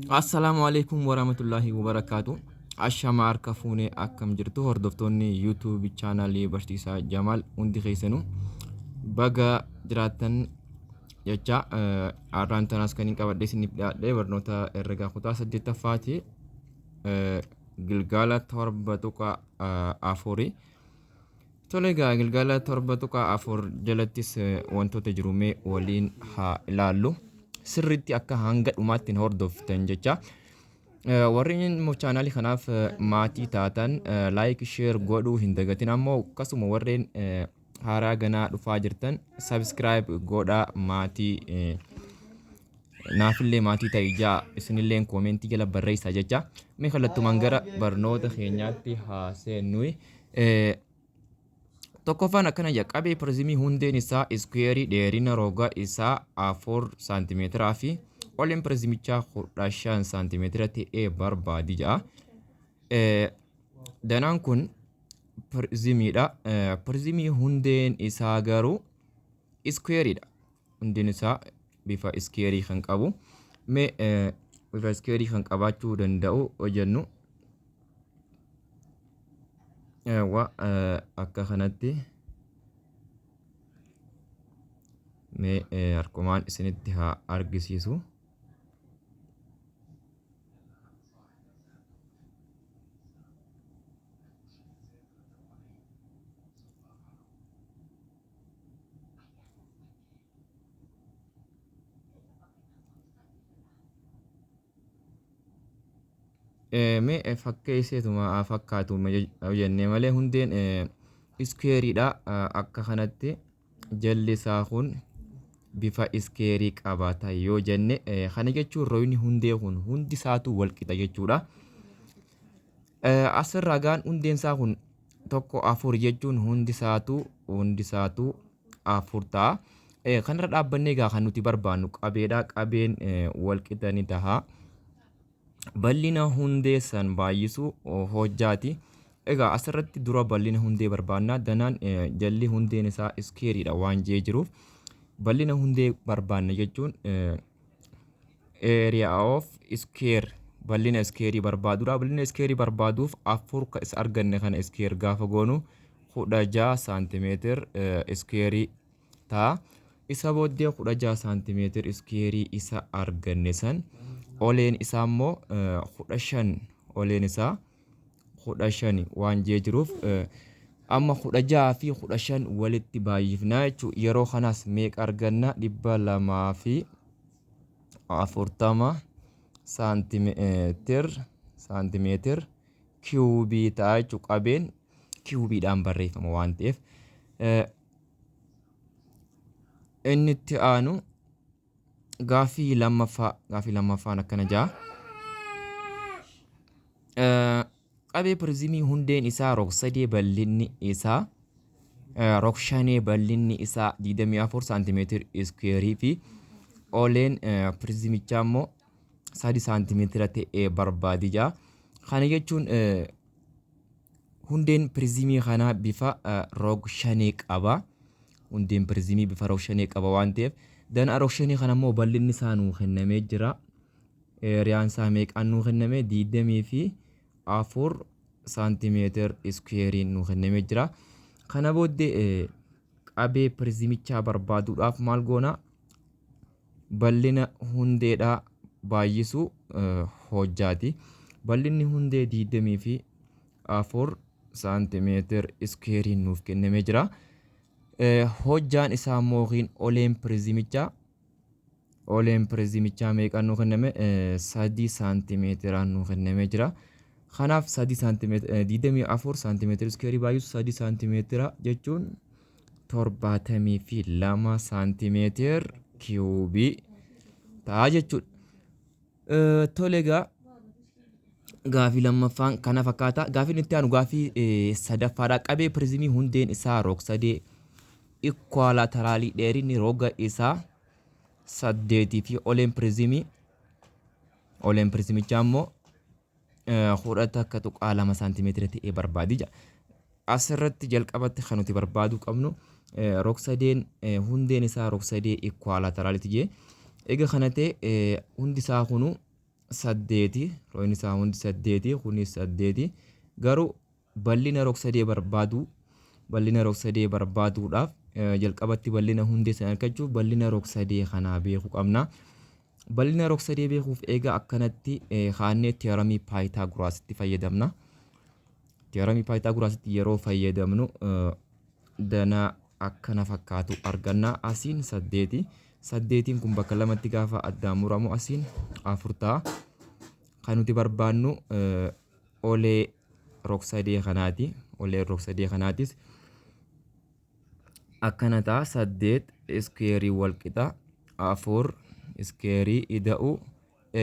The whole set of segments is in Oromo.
Assalaamu alaikum warahmatullaahi wabarakaatu. Ashama harka fuunee akkam jirtu hordoftoonni YouTube chaanaalii Barsiisaa Jamaal hundi keessanuu baga jiraattan jecha har'aan tanaas kan hin qabadhe isiniif dhiyaadhe barnoota herregaa kutaa saddeettaffaati gilgaala 7.4. Tole egaa gilgaala 7.4 jalattis wantoota jiru mee waliin haa ilaallu. Sirriitti akka hanga dhumaatti hin hordoftan jecha. Warri immoo chaanaalii kanaaf maatii taatan laayik sheer godhuu hin dagatin ammoo akkasuma warreen haaraa ganaa dhufaa jirtan sabiskiraayib godhaa maatii naafillee maatii ta'i jaa isinilleen koomentii jala barreessaa jecha. Mee kallattumaan gara barnoota keenyaatti haa seennu. Tokkoffaan akkana jedha qabee pirizimii hundeen isaa iskuweerii dheerina roga isaa 4 saantimeetiraa fi oleen pirizimichaa 15 saantimeetira ta'e barbaadi jedha. Danaan kun pirizimiidha. Pirizimii hundeen isaa garuu iskuweeriidha. Hundeen isaa bifa iskuweerii kan qabu. Mee bifa iskuweerii kan qabaachuu danda'u hojjennu. Eewwa akka kanatti mee harkumaan isinitti haa argisiisu. Mee fakkeesseetuma haa fakkaatu jennee malee hundeen iskuweeriidha akka kanatti jalli isaa kun bifa iskuweerii qabaata yoo jenne kana jechuun royni hundee kun hundi isaatu wal qixa jechuudha. Asirraa gaan hundeen isaa kun tokko afur jechuun hundi isaatu afur ta'a. Kanarra dhaabbannee egaa kan nuti barbaannu qabeedha. Qabeen wal qixa ni taha. Bal'ina hundee san baay'isu hojjaati. Egaa asirratti dura bal'ina hundee barbaanna. Danaan jalli hundeen isaa iskeeriidha waan jee jiruuf bal'ina hundee barbaanna jechuun area of square bal'ina iskeerii barbaadudha. Bal'ina iskeerii barbaaduuf afur ka isa arganne kana iskeer gaafa goonu 16 saantimeetir iskeerii ta'a. Isa booddee 16 saantimeetir iskeerii isa arganne san oleen isaa immoo 15 oleen isaa 15 waan jee jiruuf amma 16 fi 15 walitti baay'ifnaa jechuudha. Yeroo kanaas meeqa arganna? 240 saantimeetir kiubii ta'a jechuudha. Qabeen kiubiidhaan barreeffama waan ta'eef. Inni itti aanu gaaffii lammaffaa gaaffii lammaffaan akkana ja'a. Qabee pirizimii hundeen isaa rog-sadee bal'inni isaa rog-shanee bal'inni isaa 24 saantimeetir iskuweerii fi oleen pirizimichaa immoo 3 saantimeetira ta'e barbaadi ja'a. Kana jechuun Hundeen pirizimii kanaa bifa rog-shanee qaba. Hundeen pirizimii bifa rog-shanee qaba waan ta'eef danaa rog-shanee kana immoo bal'inni isaa nuu kennamee jira. Eeriyaan isaa meeqaan nuu kenname? 24 saantimeetir iskuweeriin nuu kennamee jira. Kana booddee qabee pirizimichaa barbaaduudhaaf maal goona? Bal'ina hundeedhaa baay'isuu hojjaati. Bal'inni hundee 24 saantimeetir iskuweeriin nuuf kennamee jira. Hojjaan isaa immoo yookiin oleen pirizimichaa oleen pirizimichaa meeqaan nuu kenname? 3 saantimeetiraan nuu kennamee jira. Kanaaf 3 saantimeetira 24 saantimeetira iskuweerii baay'isu 3 saantimeetira jechuun 72 saantimeetir kiyuubii ta'a jechuudha. Tole egaa gaafii lammaffaan kana fakkaata. Gaafiin itti aanu gaafii sadaffaadha. Qabee pirizimii hundeen isaa rog-sadee ikkuwaalaataraalii dheerinni roga isaa 8 fi oleen pirizimii oleen pirizimichaa immoo 11.2 saantimeetira ta'e barbaadi jedha. Asirratti jalqabatti kan nuti barbaaduu qabnu rogsadeen hundeen isaa rogsadee ikkuwaalaataraaliti jee. Egaa kana ta'e hundi isaa kunu Saddeeti. Roogni isaa hundi saddeeti. Kunis saddeeti. Garuu bal'ina rog-sadee barbaaduu, bal'ina rog-sadee barbaaduudhaaf jalqabatti bal'ina hundee sana argachuuf bal'ina rog-sadee kanaa beekuu qabna. Bal'ina rog-sadee beekuuf egaa akkanatti kaannee theoremii Paayitaaguraasitti fayyadamna. Theoremii Paayitaaguraasitti yeroo fayyadamnu danaa akkana fakkaatu arganna. Asiin saddeeti. Saddeetiin kun bakka lamatti gaafa addaan muramu asiin afur ta'a. Kan nuti barbaannu olee rog-sadee kanaati. Olee rog-sadee kanaatis akkana ta'a: saddeet squareii wal qixa afur squareii ida'u h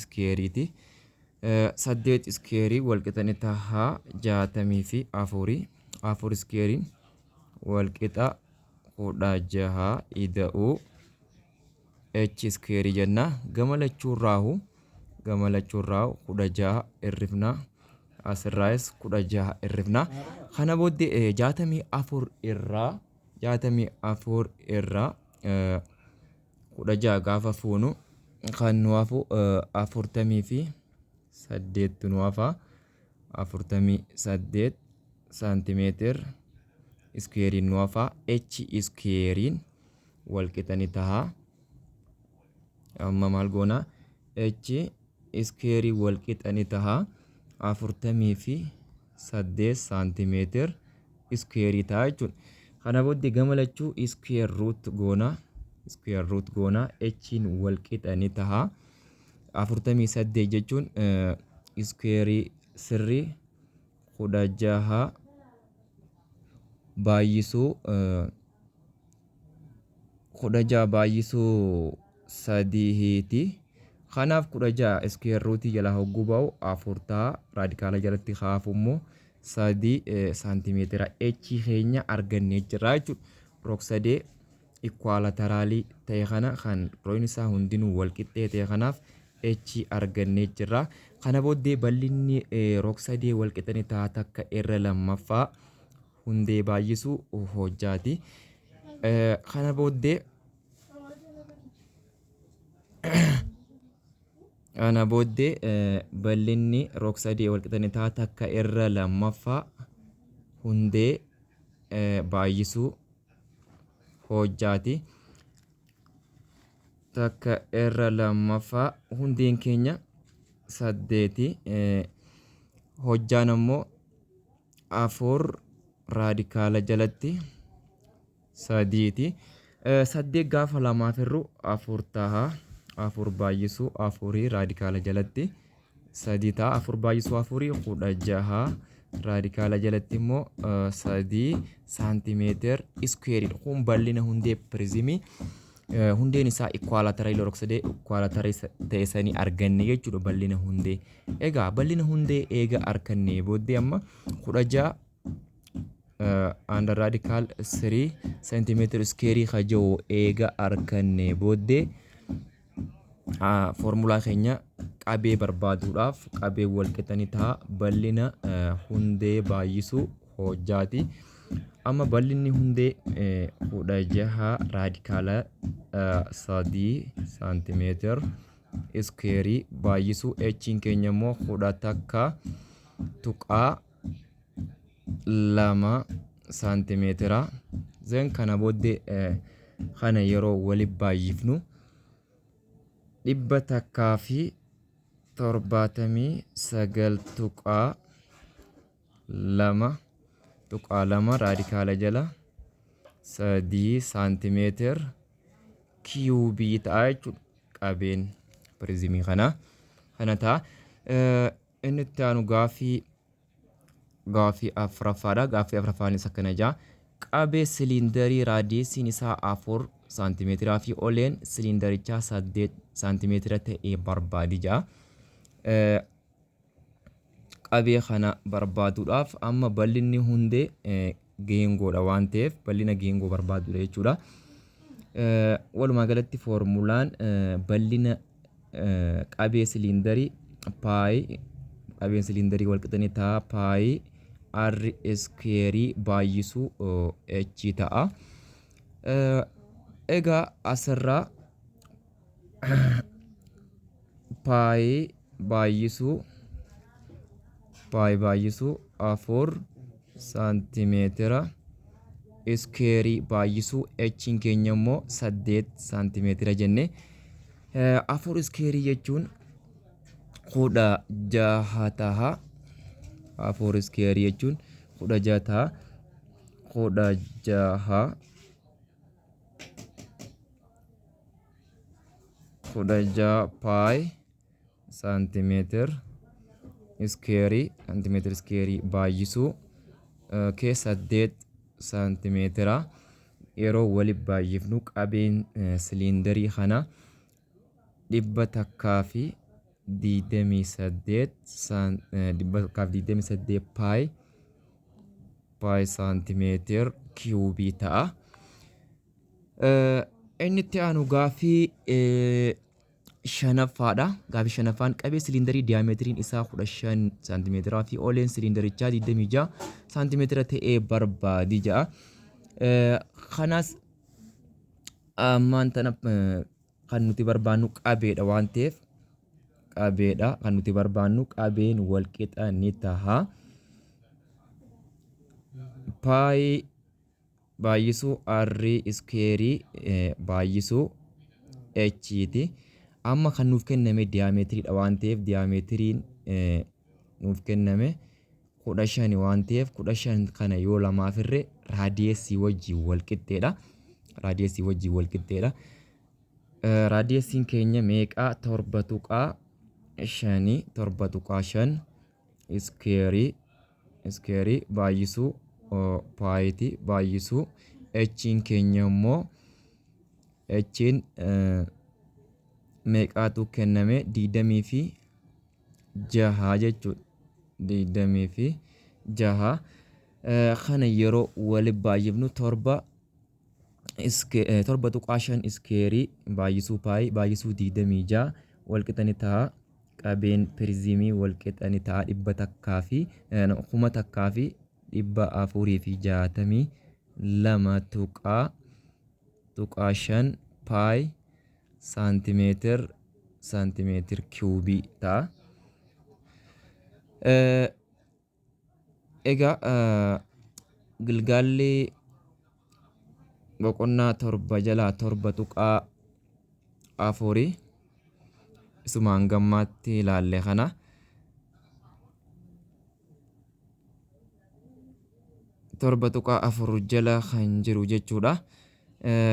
squareiiti. Saddeet squareii wal qixa ni ta'a 64. Afur squareiin wal qixa 16 ida'u h squareii jenna. Gama lachuurraahu 16 hirrifna. Asirraayis 16 hirrifna. Kana booddee 64 irraa, 64 irraa 16 gaafa fuunu kan nu hafu 48 nu hafa. 48 saantimeetir squareiin nu hafa. H squareiin wal qixa ni ta'a. Amma maal goona? H squareii wal qixa ni ta'a 48 saantimeetir squareii ta'a jechuudha. Kana booddee gama lachuu square root goona. Square root goona. H'n wal qixa ni ta'a. 48 jechuun squareii sirrii 16 baay'isuu, 16 baay'isuu sadiiti. Kanaaf 16 square rootii jalaa hogguu ba'u afur ta'a. Raadikaala jalatti kaafu immoo 3 saantimeetira. H keenya argannee jirra jechuudha. Rog-sadee equilateralii ta'e kana, kan roogni isaa hundinuu wal qixxee ta'e kanaaf H argannee jirra. Kana booddee bal'inni rog-sadee wal qixxanii ta'a takka irra lammaffaa hundee baay'isuu hojjaati. Kana booddee bal'inni rog-sadee wal qixxanii ta'a takka irra lammaffaa hundee baay'isuu hojjaati. Takka irra lammaffaa, hundeen keenya saddeeti, hojjaan ammoo afur raadikaala jalatti sadiiti. Saddeet gaafa lamaaf hirru afur ta'a. Afur baay'isuu afurii raadikaala jalatti sadii ta'a. Afur baay'isuu afurii 16, raadikaala jalatti immoo 3 saantimeetir squareiidha. Kun bal'ina hundee piriizimii hundeen isaa equilateralii, rog-sadee equilateralii ta'e sanii arganne jechuudha bal'ina hundee. Egaa bal'ina hundee eega arganne booddee amma 16 under radical 3 seentimeetir squareii kaja'u eega arganne booddee, foormulaa keenya qabee barbaaduudhaaf qabee wal qixanii ta'a bal'ina hundee baay'isuu hojjaati. Amma bal'inni hundee 16 raadikaala 3 saantimeetir squareii baay'isuu h'n keenya immoo 11.2 saantimeetira. Then kana booddee kana yeroo wali baay'ifnu 179.2.2 raadikaala jala 3 saantimeetir kiiyuubii ta'a jechuudha qabeen piriizimii kanaa. Kana ta'a. Inni itti aanu gaaffii afuraffaadha. Gaaffii afuraffaanis akkana jaa. Qabee siliindarii raadiyeesiin isaa 4 saantimeetiraa fi oleen siliindarichaa 8 saantimeetira ta'e barbaadi jaa. Qabee kana barbaaduudhaaf amma bal'inni hundee geengoodha waan ta'eef bal'ina geengoo barbaadudha jechuudha. Walumaa galatti foormulaan bal'ina qabee siliindarii pi, qabeen siliindarii wal qixanii ta'a pi r squareii baay'isuu h ta'a. Egaa asirraa Pi baay'isuu pi baay'isuu 4 saantimeetira iskeerii baay'isuu h'n keenya immoo 8 saantimeetira jenne. 4 iskeerii jechuun 16 taha. 4 iskeerii jechuun 16 taha. 16 16 pi saantimeetir iskeerii saantimeetir iskeerii baay'isuu kee 8 saantimeetira yeroo wali baay'ifnu qabeen siliindarii kana 128 128 pi pi saantimeetir kiiyuubii ta'a. Inni itti aanu gaaffii shanaffaadha. Gaaffii shanaffaan qabee siliindarii diyaameetiriin isaa 15 saantimeetiraa fi oleen siliindarichaa 26 saantimeetira ta'ee barbaadi jedha. Kanas ammaan tana kan nuti barbaannu qabeedha waan ta'eef qabeedha kan nuti barbaannu qabeen walqixa ni taha. Pi baay'isuu r iskeerii baay'isuu h ti. Amma kan nuuf kenname diyaameetiriidha waan ta'eef diyaameetiriin nuuf kenname 15 waan ta'eef 15 kana yoo lamaaf irre raadiyeesii wajjin wal qixxeedha. Raadiyeesii wajjin wal qixxeedha. Raadiyeesiin keenya meeqaa? 7.5 7.5 iskeerii iskeerii baay'isuu paayiti baay'isuu h'n keenya immoo h'n meeqaatu kenname? 26 jechuudha. 26 kana yeroo wali baay'ifnu 7.5 iskeerii baay'isuu pi baay'isuu 26 walqixa ni ta'a. Qabeen piriizimii walqixa ni ta'a 1462 tuqaa 5 pi saantimeetir kiiyuubii ta'a. Egaa gilgaalli boqonnaa 7 jalaa 7.4 isuma hangammaatti ilaalle kana. 7.4 jala kan jiru jechuudha.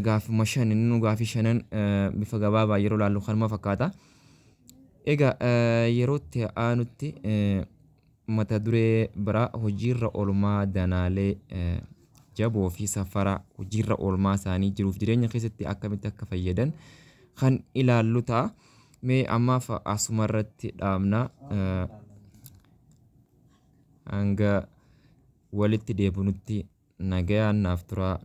Gaafuma shan inni gaafii shanan bifa gabaabaa yeroo ilaallu kanuma fakkaata. Egaa yeroo itti aanutti mata duree biraa hojiirra oolmaa danaalee jaboo fi safara hojiirra oolmaa isaanii jiruuf jireenya keessatti akkamitti akka fayyadan kan ilaallu ta'a. Mee ammaaf asuma irratti dhaabna. Hanga walitti deebinutti nagayaan naaf turaa.